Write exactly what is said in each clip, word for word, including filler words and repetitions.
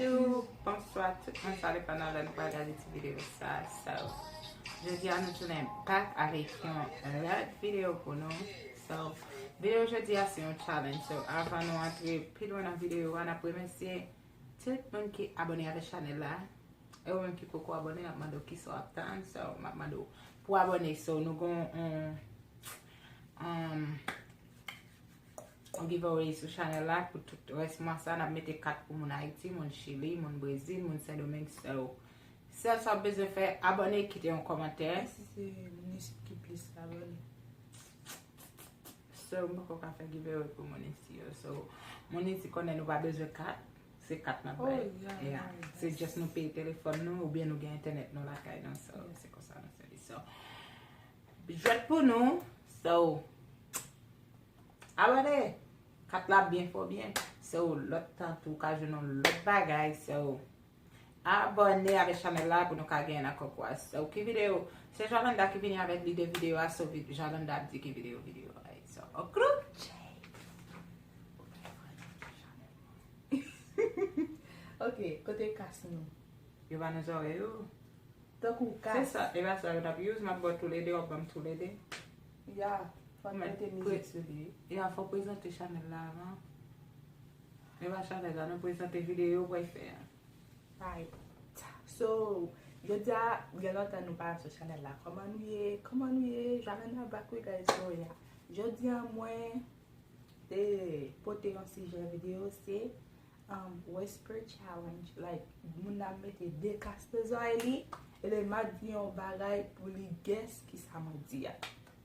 Bonjou, bonswa tout moun, sa depann nan lè nou pral gade ti videyo sa. So, jodi a nou tounen back avèk yon lòt videyo pou nou. So, videyo jodi a se yon challenge. So, avan nou antre pi lwen nan videyo a, n ap remèsye tout moun ki abòne avèk chanèl la. E ou menm ki poko abòne, m ap mande w kisa w ap tann. So, m ap mande w pou abòne. So, nou gon yon, um, yon giveaway sou chanèl la pou tout rès mwa sa. N ap mete kat pou moun Ayiti, moun Chili, moun Brezil, moun Sendomeng. So, sèl sa w bezwen fè, abòne, kite yon kòmantè. Si se moun isit ki plis abòne. So, m poko ka fè giveaway pou moun isi yo. So, moun isi konnen nou pa bezwen kat. Se kat n ap bay. Yeah. Se just nou peye telefòn nou oubyen nou gen entènèt nou lakay nou. So, se konsa nou fè li. So, jwèt pou nou. So, abòne. Kat la byen fò byen. So, lòt tan tou, ou ka jwenn yon lòt bagay. So, abòne avèk chanèl la pou nou ka genyen nan konkou a. So, ki videyo? Se Jolanda ki vini avèk lide videyo a. So, vi- Jolanda ap di ki videyo videyo a ye. So, okroup! Ok, kote kas nou? Yo pa nan zòrèy ou? Tankou kas. Se sa, e pa sa yo t ap use, m ap ba w toulede, w ap ban m toulede. Ya, fò n mete mizik sou li. Ya, fò w prezante chanèl la avan. E pa chanèl la, nou prezante videyo w pral fè a. Alright. So, jodi a, gen lontan nou pa sou chanèl la. Kòman nou ye? Kòman nou ye? Jolanda back wi, guys. So, yeah. Jodi a, mwen te pote yon sijè videyo, se, um, whisper challenge. Like, moun nan mete de kas nan zòrèy li, e lè m ap di yon bagay pou li guess kisa mwen di a.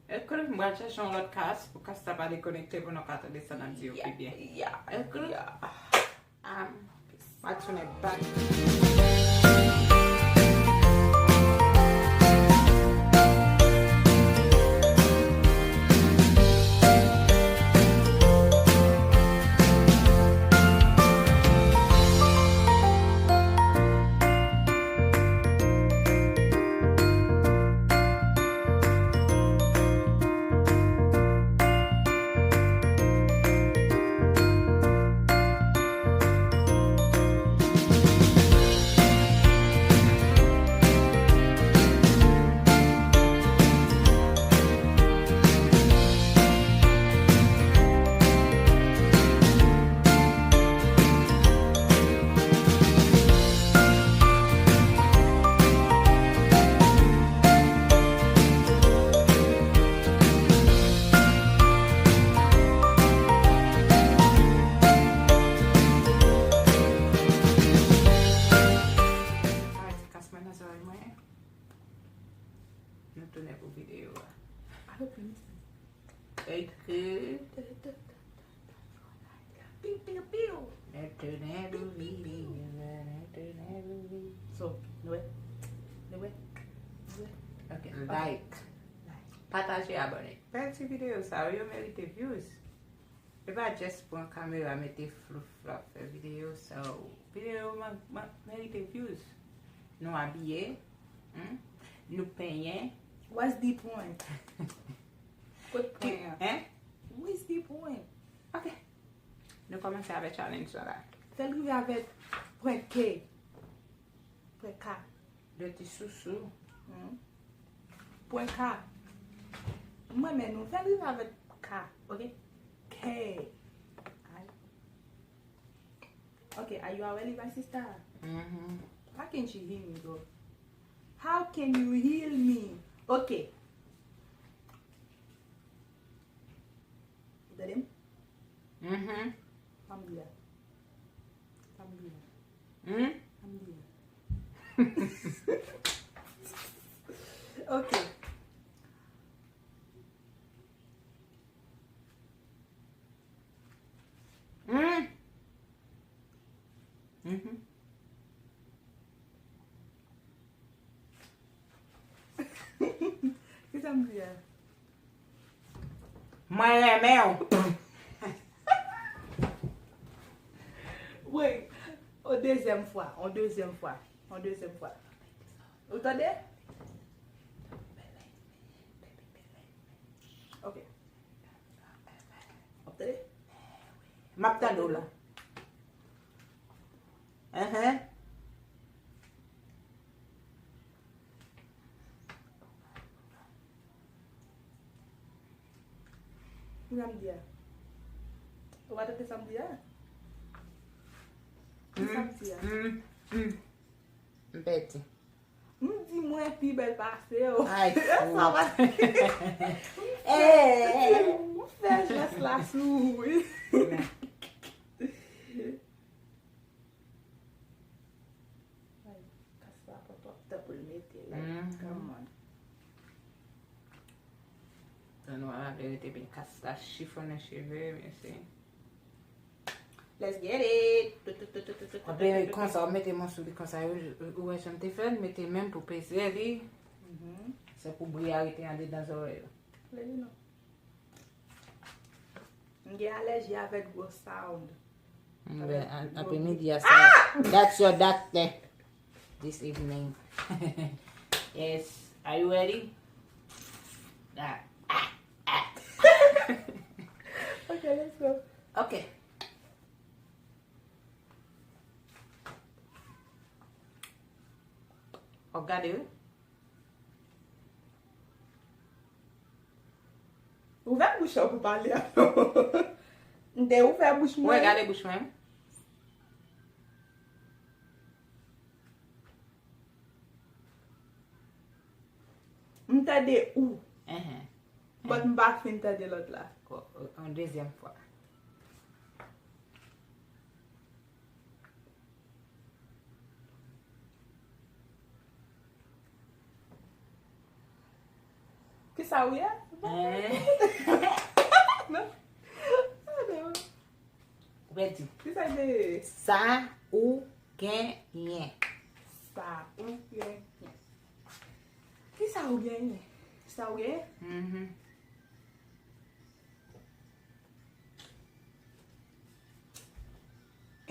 Ekri, m pral chèche yon lòt kas pou kas sa pa dekonekte pou nou ka tande sa n ap di yo pi byen. Yeah, yeah, yeah. Mwen tounen back. Alright, se kas mwen nan zòrèy mwen. Nou tounen pou videyo a. Alo, Prince. Ekri. Piu, piu, piu. Internet ouvri, internet ouvri. So, nou wè? Nou wè? Nou wè? Ok, like. Like. Pataje, abòne. Bèl ti videyo sa yo, yo merite views. E pa just pran kamera, mete flouf la, fè videyo sa. Videyo man, man, merite views. Nou abiye, hmm? Nou penyen. What's the point? Kot pwen an? Hein? What's the point? Ok. Nou kòmanse avèk challenge lan la. Fè l rive avèk pwen K. Pwen K. Dèti sousou. Hmm. Pwen K. M renmen nou. Fè l rive avèk K. Ok? K. Ay. Ok, are you already, my sister? Mm-hmm. How can she heal me, though? How can you heal me? Ok. Ou tande m? Mhm. Sa m di a. Sa m di a. Hmm? Sa m di a. Ok. Hmm. Mhm. Kisa m di a? Mwen renmen w. Wi, yon dezyèm fwa, yon dezyèm fwa, yon dezyèm fwa. Ou tande? Ok. W ap tande? M ap tande w la. Ahan. Kisa m di a? Ou pa tande sa m di a? Kisa m di a? Mm, mm. M pèdi. M di mwen pi bèl pase w. Ay, fou. Sa pa. Eh, eh, eh. M fè jès la sou ou, wi. Ay, kas la pran twòp tan pou l mete, like, mhm, come on. Tan nou a verite byen kas la chifonnen cheve, mesye. Let's get it. Tout, tout, tout, tout, tout, tout, tout, tout, tout. Apre konsa, w mete men sou li konsa, ou, ou wè jan m te fè l, mete men m pou peze li. Mhm. Se pou bri a rete andedan zòrèy ou. Let you know. M gen alèji avèk gwo sound. Mwen, a- apremidi a sa. That's your doctor this evening. Yes. Are you ready? Ah, ah, ah. Ok, let's go. Ok. W ap gade, wi. Ouvè bouch ou pou pale a. M te ouvè bouch mwen. Wè, gade bouch mwen. M tande ou. Enhen. But m pa fin tande lòt la. O, o, yon dezyèm fwa. Kisa ou ye? Hein? Non. Ah, non. Ou pèdi. Kisa ou ye? Sa ou genyen. Sa ou genyen. Kisa ou genyen? Sa ou genyen? Mhm.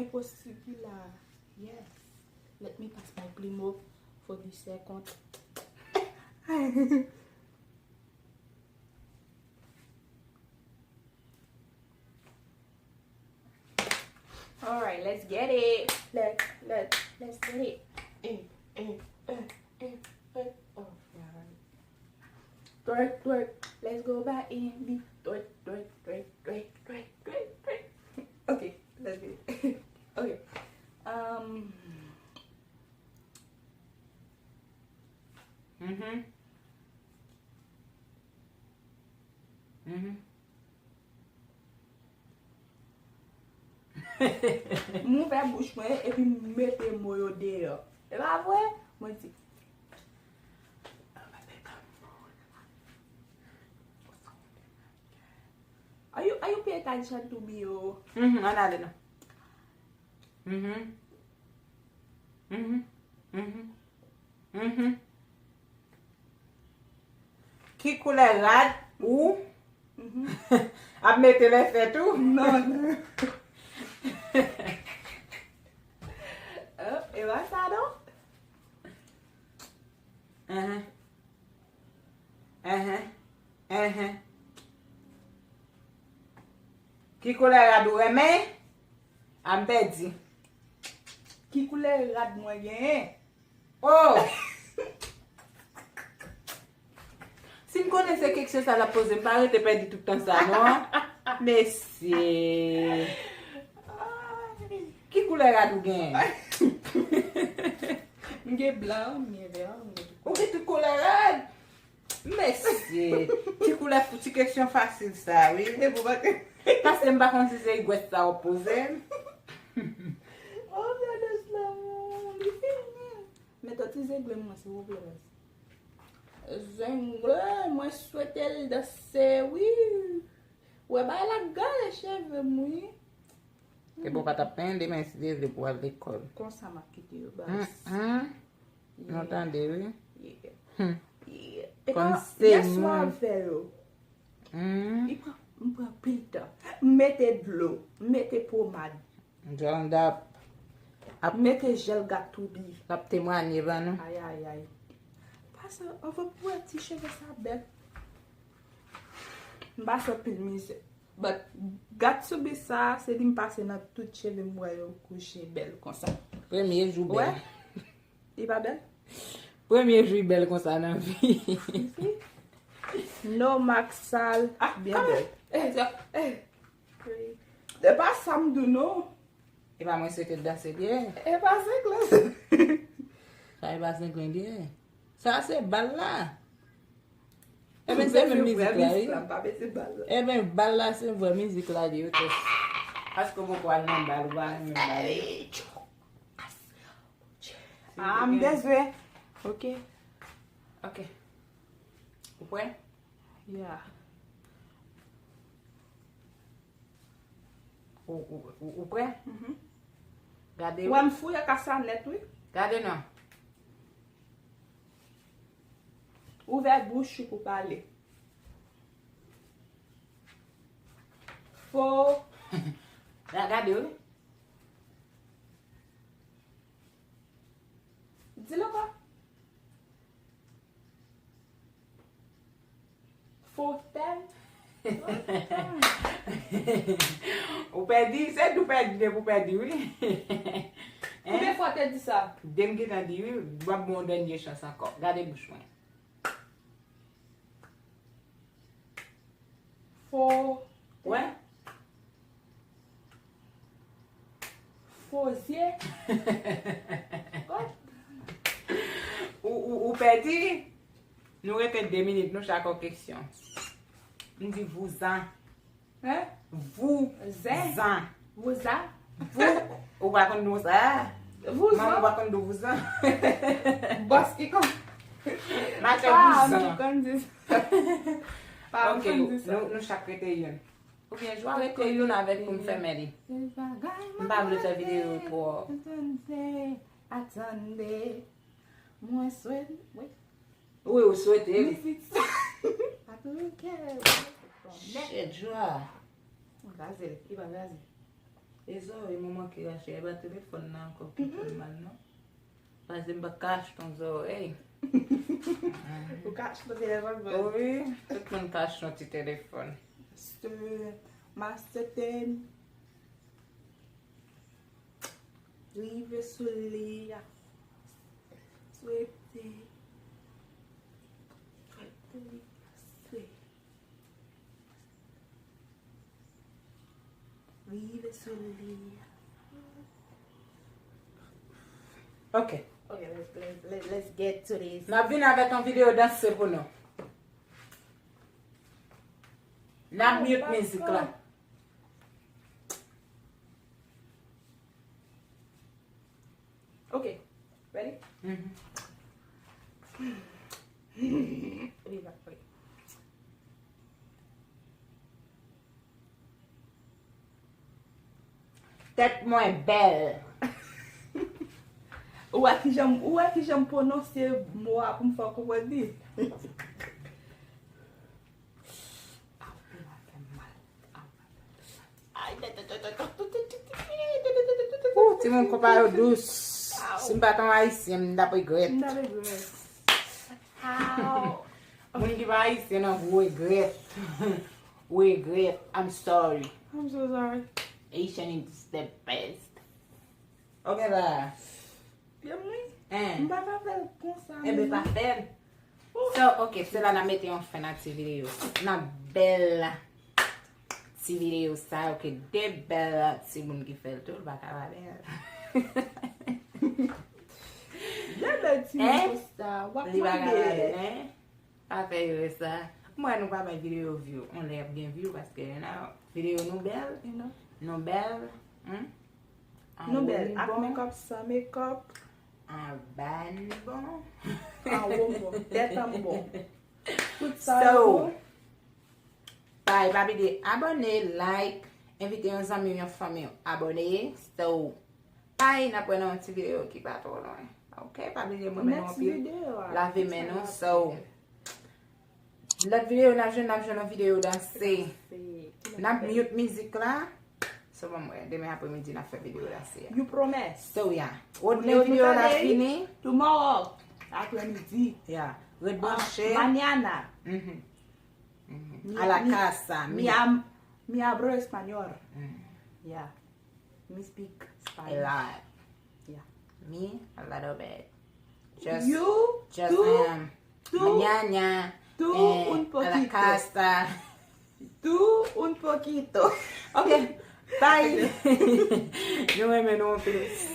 Enposib ki la. Yes. Let me pass my Plimo for this second. Alright, let's get it. Let, let, let's get it. Eh, eh, eh, eh, eh. Oh, God. Twerk, twerk. Let's go back in the twerk, twerk, twerk, twerk, twerk, twerk, twerk. Ok, let's get it. Ok. Um. Mhm. Mhm. M ouvè bouch mwen epi m mete mo yo deyò. E pa vre? Mwen di. Are you, are you pay attention to me, oh? Mhm, ann ale non. Mhm. Mhm. Mhm. Mhm. Ki koulè rad ou ap mete lè fèt ou? Non, non. Oh, e pa sa non. Enhen. Enhen. Enhen. Ki koulè rad ou renmen? A m pèdi. Ki koulè rad mwen genyen? Oh! Si m konnen se keksyon sa l ap poze, m pa rete pèdi tout tan sa, non. Mesye. Ki koulè rad ou genyen? M gen blan, m gen vè, m gen tout. Ou gen tout koulè rad? Mesye, ti koulè, ti keksyon fasil sa, wi. E pou pa ke. Paske m pa konn si se igwèt sa w ap poze m. Oh, gade sa, li fini. Mete ti zengle mwen, silvouplè, baz. Zengle, mwen swete l danse, wi. Wè, bay la gade cheve m, wi. E bon, pa t ap penyen demen, si Dye vle, pou al lekòl. Konsa m ap kite yo, baz. Mm, mm. Nou tande, wi. Yeah. Hmm. Yeah. E kòm se yè swa m fè yo. Hmm. Li pran, m pran pil tan. M mete dlo, m mete pomad. Jònda ap, ap mete jèl gatoubi. L ap temwanye ban nou. Ay, ay, ay. Pase, anvan pou wè ti cheve sa bèl. M pase anpil mizè. But gatoubi sa, se li m pase nan tout cheve m wè yo kouche bèl konsa. Premye jou bèl. Li pa bèl? Premye jou bèl konsa nan vi. No Max sal, ah, byen bèl. Eh, eh. E pa sa m di w non. E pa mwen swete danse byen. E pa Zenglen. Sa e pa Zenglen byen. Sa se bal la. Ebyen, se menm mizik la, wi. Ebyen, bal la, se vrè mizik la, li, wi. Paske w poko al nan bal, ou pa renmen bal, wi. Ah, m bezwen. Ok. Ok. Ou prè? Yeah. Ou, ou, ou, ou prè? Mhm. Gade. Wè m fouye kasa nèt, wi. Gade non. Ouvè bouch ou pou pale. Fo. Gade, wi. Di l ankò. Fo tèm. Ou pèdi, se tou pèdi depi w pèdi, wi. Konbyen fwa w te di sa? De m gentan di, wi. W ap gen yon dènye chans ankò. Gade bouch mwen. Fo. Wè. Fo zye. Ou, ou, ou pèdi. Nou rete de minit, nou chak yon kesyon. M di vouzan. Hein? Vouzan. Vouzan. Vou. Ou pa konn nou sa? Vouzan. Manman ou pa konn nou vouzan. Bòs ki konn. Mache vouzan. Pa m konn di sa. Pa m konn di sa. Ok, nou, nou chak rete youn. Oubyen jwa rete youn avèk pou m fèmen li. M pa vle fè videyo twò. Atann, atann. Mwen swete, wi. Wi, ou swete. Mizik sa. Aplike. Shit, jwa. Kraze l, li pa kraze. E zòrèy mwen manke rache, e pa telefòn nan ankò ki fè l mal, non. Paske m pa ka achte yon zòrèy. Ou ka achte yon telefòn, bro. Wi, tout moun ka achte yon ti telefòn. Master, Master Ten. Rive sou li a. Swete. Swete li. Swete. Rive sou li a. Ok. Ok, let's, let's, let's, let's get to this. N ap vin avèk yon videyo danse pou nou. N ap mute mizik la. Ok. Ready? Mhm. Li pa prè. Tèt mwen bèl. Ou wè kijan, ou wè kijan m pwononse mo a pou m fè w konprann li? Ou, timoun konpa yo dous. Si m pa t yon ayisyen, m t ap regrèt. M t ap regrèt. Moun ki pa ayisyen nan gwo regrèt. Regrèt. I'm sorry. I'm so sorry. Haitian is the best. Ok la. Pye m wi. Hein. M pa ka fè l konsa. Enben pa fè l. So, ok, se la n ap mete yon fen nan ti videyo. Nan bèl ti videyo sa, ok, de bèl timoun ki fè l tou, l pa ka pa bèl. De bèl timoun konsa, w ap mande. Li pa ka pa bèl, hein? Pa fè erè sa. M wè nou pa bay videyo view. On lè y ap gen view paske, you know, videyo nou bèl, you know. Nou bèl. Hmm? Nou bèl. Ak makeup, san makeup. Anba n bon. Anwo m bon. Tèt an m bon. Tout sa yo bon. Pay, pa bliye abòne, like, envite yon zanmi w, yon fanmi w abòne. So, pay, n ap wè nan yon ti videyo ki pa twò lwen. Ok, pa bliye mwen men nou anpil. Lave men nou. So, lòt videyo n ap jwenn, n ap jwenn yon videyo danse. N ap mute mizik la. So, ban m wè, demen apremidi n ap fè videyo danse a. You promise. So, yeah. Ou ne videyo la fini. Tomorrow. Apremidi. Yeah. Ret branche. Mañana. Mhm. Mhm. A la casa. Mi, mi hablo español. Mhm. Yeah. Mi speak Spanish. A lot. Yeah. Me, a little bit. Just, You, just tú, um, tú, mañana, tú eh, un a la poquito. Casa. Tú un poquito. Ok, bye. Nou renmen nou anpil.